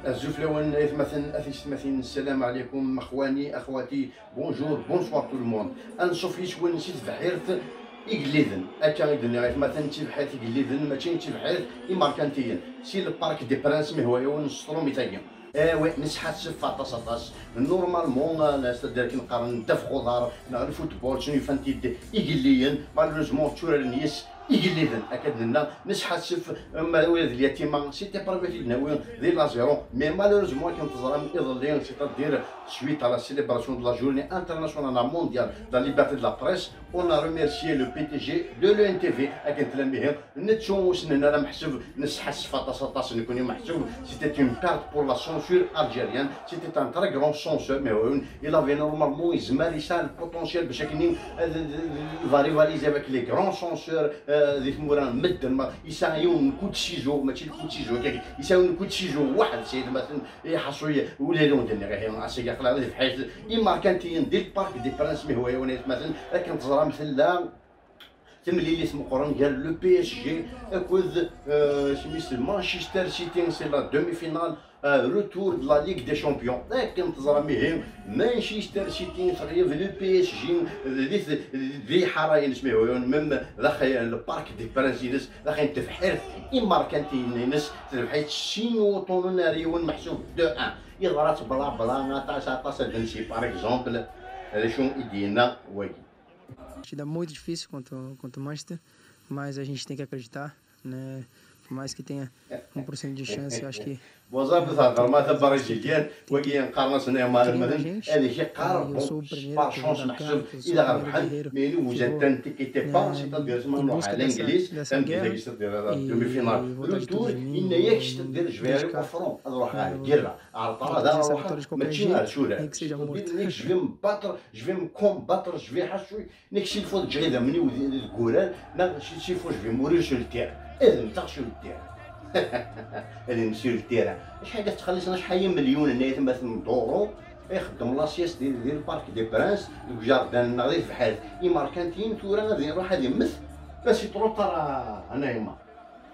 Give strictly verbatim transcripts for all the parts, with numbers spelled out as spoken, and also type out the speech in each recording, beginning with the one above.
Azul fell-awen, aytmaten, a tiyessetmatin, sslam ɛlikum, ixwani, axwati, bonjour, bonsoir tout le monde. Anṣuf yes-wen si tebḥirt Igelliden. Akka i d-nniɣ, aytmaten, d tibḥirt Igelliden, mačči d tibḥirt imerkantiyen. Si le Parc des Princes, mi hwa-yawen s tṛumit-agi. Eh oui, nesḥassef aṭas, aṭas. Normalement, eh, c'est-à-dire akken qqaren ddabex uḍar neɣ le football, ttnufan-t-id igelliyen, malheureusement tturaren yes Igelliden. Akka d-nenna, nesḥassef, eh, ma ula d lyatima, c'était pas vrai, d nawi di la zéro, mais malheureusement, akken teẓram iḍelli, c'est-à-dire suite à la célébration de la journée internationale mondiale de la liberté de la presse, on a remercié le P D G de l'O N T V, akken tlam ihi, nettu ur s-nenna ara meḥsub, nesḥassef aṭas, aṭas, nekkni meḥsub, c'était une perte pour la censure algérienne, c'était un très grand censeur, mais oui, il avait normalement, yezmer, yesɛa le potentiel, bac akken ad, ad, ad, il va rivaliser avec les grands censeurs, euh, di tmura n medden, ma, yesɛa yiwen n coup de ciseau, mačči le coup de ciseau, kaki, yesɛa yiwen n coup de ciseau, waḥed, Sayyid Maten, iḥaṣu, ula d undin, ihi, ass-agi aql-aɣ di tebḥirt imerkantiyen, di le Parc des Princes, mi hwa-yawen, aytmaten, akken teẓram, tella temlilit meqqren gar le P S G akked, euh, isem-is, Manchester City, c'est la demi-finale, euh, retour de la Ligue des Champions. Akken teẓram ihi, Manchester City teɣleb le P S G di, di lḥara-ines, mi hwa-yawen, même daxel le Parc des Princes-ines, daxel n tebḥirt imerkantiyen-ines, terbeḥ-itt sin wuṭunen ar yiwen, meḥsub deux un. Yeḍra-tt bla bla, aṭas, aṭas ad d-nsi, par exemple, d acu i d-yenna wagi. Partida muito difícil contra, contra o Manchester, mas a gente tem que acreditar, né? Por mais que tenha um por cento de chance, eu acho que Bon, ça peut être vraiment un Brésilien, wagi qqaren-as Neymar, ad ak-iqqar, bon, par chance, meḥsub ila rebḥen, mais nous vous êtes un ticket pas, c'est-à-dire, ma nruḥ à l'Anglais, tameddit-agi, c'est-à-dire, demi-finale, retour, yenna-yak, c'est-à-dire, je vais aller au front, ad ruḥeɣ ɣer lgirra, ɣer ṭṭrad, ad ruḥeɣ, mačči ar tura, c'est-à-dire, je vais me battre, je vais me combattre, je vais ḥacu, Nek s'il faut ǧǧeɣ idammen-iw di, di, deg wurar, neɣ si, s'il faut je vais mourir sur le terrain. Ad mteɣ sur le terrain. Ad mteɣ sur le terrain. Acḥal i tettxelliṣen, acḥal n yimelyunen, ay atmaten, n duru, ixeddem la sieste di, di le Parc des Princes, deg ujardin-nneɣ di tebḥirt. Imerkantiyen tura ad iruḥ ad immet, c'est trop tard, a Neymar.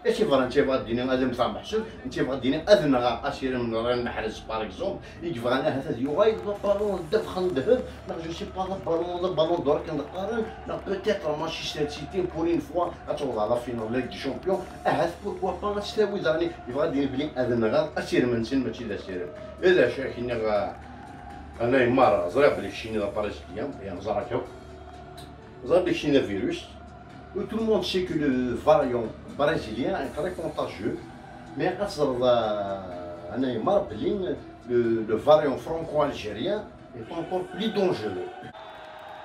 Acu yebɣa, netta yebɣa ad d-yini ad mteɣ meḥsub, netta yebɣa ad d-yini ad nɣeɣ asirem n Real Mahrez, par exemple, i yebɣan ahat ad yuɣal d aballon, ddabex n ddheb, neɣ je sais pas, d aballon, d aballon d'or akken d-qqaren, neɣ peut-être Manchester City pour une fois ad tawḍeḍ la finale Ligue des Champions, ahat pourquoi pas ad s-tawi daɣen, yebɣa ad d-yini belli ad nɣeɣ asirem-nsen, mačči d asirem. D acu ak-nniɣ, a, a Neymar, ẓriɣ belli keččini d abrizilyan, ya neẓra-k akk. Ẓriɣ belli keččini d avirus. Tout le monde sait que le variant brésilien est très contagieux, mais ad teẓreḍ, euh, a Neymar, belli le, le variant franco-algérien est encore plus dangereux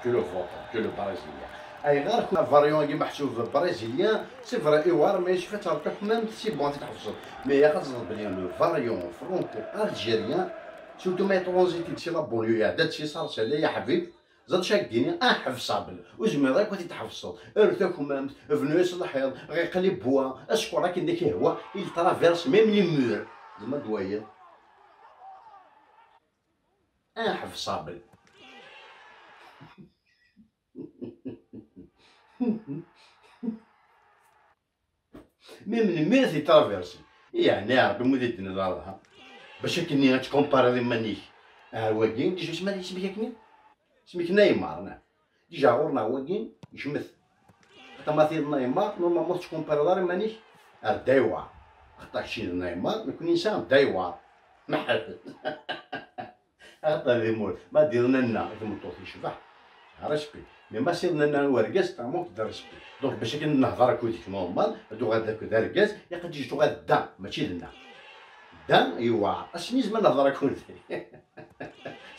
que le vôtre, que le brésilien. Ayɣer le variant-agi meḥsub brésilien, c'est vrai, iwɛer, mais il suffit ad terreḍ taḥemmamt, c'est bon, ad t-tḥebseḍ. Mais ad teẓreḍ belli le variant franco-algérien, surtout ma transit-id si la banlieue, iɛedda-d si Sarsala, ya ḥbib, Ẓer acu ara k-d-iniɣ, inḥebsable. Ur zmireḍ akk ad t-id-tḥebseḍ. Err takmamt, bnu-as lḥiḍ, ɣiqel i bwa, ackuṛ akken d ak-ihwa, il traverse même les murs. Zma d wayeḍ. Inḥebsable. Même les murs ad t-traverse. Yeɛni a Ṛebbi, mu d-iddin d Allah. Bac akken ad tkumpariḍ iman-ik. Ah, wagi, déjà, isem-, isem-ik akken? Isem-ik Neymar, neɣ? Déjà ɣur-neɣ wagi, yecmet. Xaṭer ma tiliḍ Neymar, normalement, ur tettkumpariḍ ara iman-ik ar Daywar. Xaṭer keččini d Neymar, nekkni nesɛa Daywar. Meḥḥed. Axaṭer di tmurt, ma d-iḍ nanna i tmeṭṭut yecbeḥ, respect. Mais ma s-iḍ nanna i urgaz, tamurt d respect. Donc, bac akken nehḍer akked-k normal, ad uɣal d akked argaz, ilaq ad d-tuɣal da, mačči d nna. Da, yewɛer. Asmi zman nehḍer akked-k.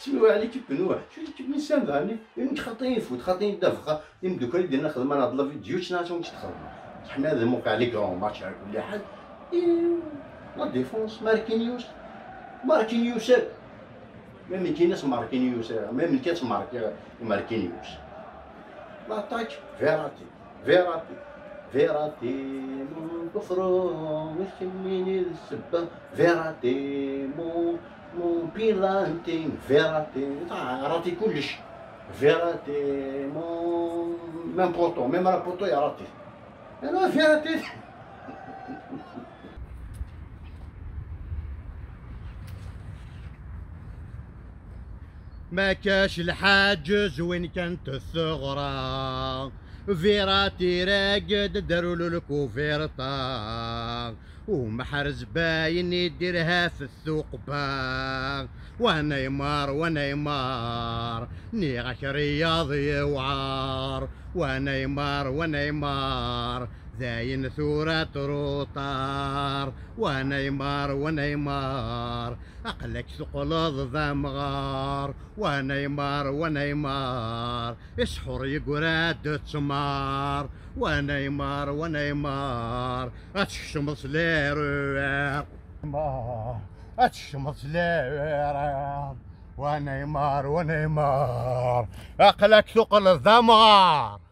Smiwa l'équipe, nwa. Acu l'équipe n insan daɣen? Nekk xaṭi ifut, xaṭi ddabex, imeddukal i d-nna xedmen ad la vidéo, ttnaɣ tt-xedmen. Ḥmiɣ ad muqeɣ les grands matchs, ɛla kulli ḥal. Et la défense, Marquinhos. Marquinhos. Même nekk-ines Marquinhos, même nekk-ines Marquinhos. L'attaque, Verratti. Verratti. Verratti, mon kufru, meskini d ssebba. Verratti, mon, mon pilanti. Verratti, ah, Verratti kullec. Verratti, mon, même poto, même la poto, Verratti. Alors, Verratti. Ma kac lḥaǧ zwin kan teɣra, vira tirag d darul lkuvirṭa, umeḥrez bayen i dirha f tuqba. Wa Neymar, wa Neymar, niɣ-ak Riyad yewɛar. Wa Neymar, wa Neymar, dayen tura truṭar. Wa Neymar, wa Neymar, aql-ak teqqleḍ d amɣar. Wa Neymar, wa Neymar, isḥur yeggra-d ttmar. Wa Neymar, wa Neymar, ad tkecmeḍ s leruq. Ad tkecmeḍ s leruq. Wa Neymar, wa Neymar, aql-ak teqqleḍ d amɣar.